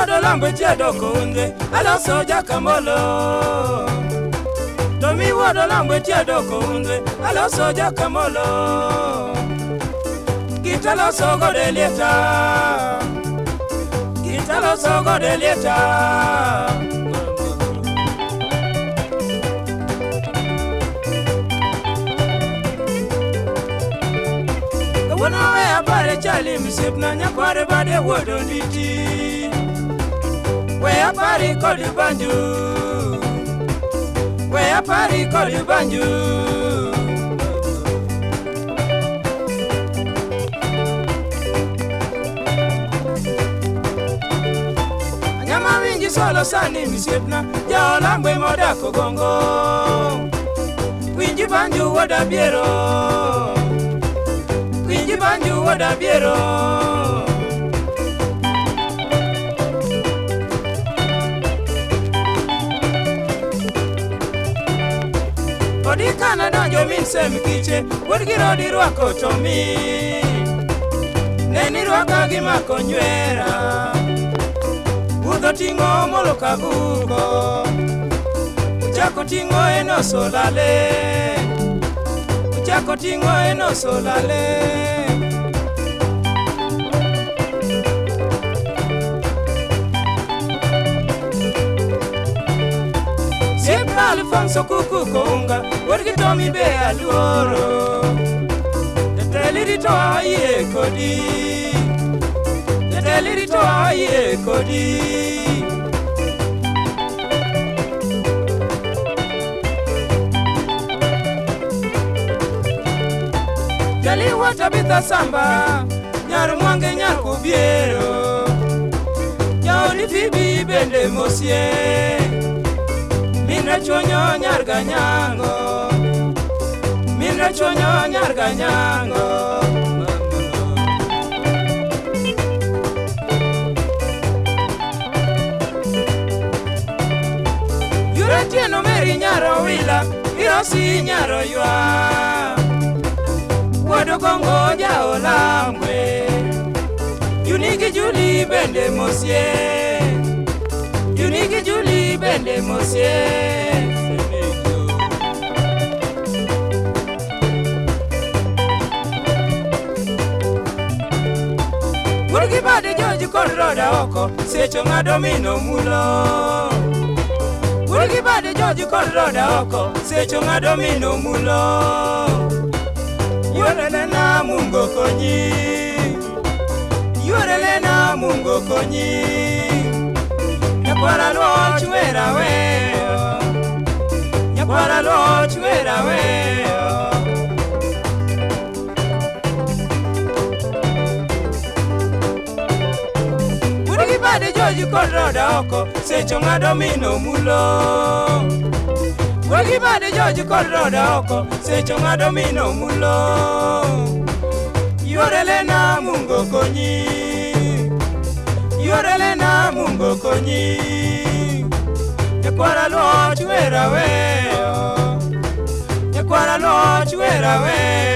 wuodo lambo chiedo kounde aloso jakamolo. Tomi wuodo lambo chiedo kounde aloso jakamolo. Kitaloso gode lieta. Kitaloso gode lieta. Kawuono we apare chali msiepna nyakware bade wuodo nditi. We apari kod banju. We apari kod banju. Anyama winji solo sani msiepna jaolambwe modako gongo. Winji banju wuoda biero. Winji banju wuoda biero. Odi kana donjo min sem kiche wuod gi rodi rwako tomi. Neni rwaka gi mako nywera. Budho ting'o molo kabuko. Ochako ting'o enoso lale. Ochako ting'o enoso lale. Siepna Alfonso kuku kounga wuod gi Tomi be aluoro. Jatelo irito ayie kodi. Jatelo irito ayie kodi. Jaliwa Tabitha Samba nyar Mwange nyar Kubiero. Jaodi Fibi bende mosie. Min Rachuonyo nyar Ganyango. Min Rachuonyo nyar Ganyango. Yure Tieno Meri nyar Owila Irosi nyar Oywa. Wuodo Gongo jaolambwe. Juni gi Juli bende mosie. Juni gi Juli bende mosie. Wuod gi bade George kod Roda oko secho ng'ado mino mulo. Wuod gi bade George kod Roda oko secho ng'ado mino mulo. Yorele na Mungu konyi. Yorele na Mungu konyi. Nyakwara luoch wera weyo. Nyakwara luoch wera weyo. Wuod gi bade George kod Roda oko secho ng'ado mino mulo. Wuod gi bade George kod Roda oko secho ng'ado mino mulo. Yorele na Mungu konyi. Yorele na Mungu konyi. Nyakwara luoch wera weyo. Nyakwara luoch wera weyo.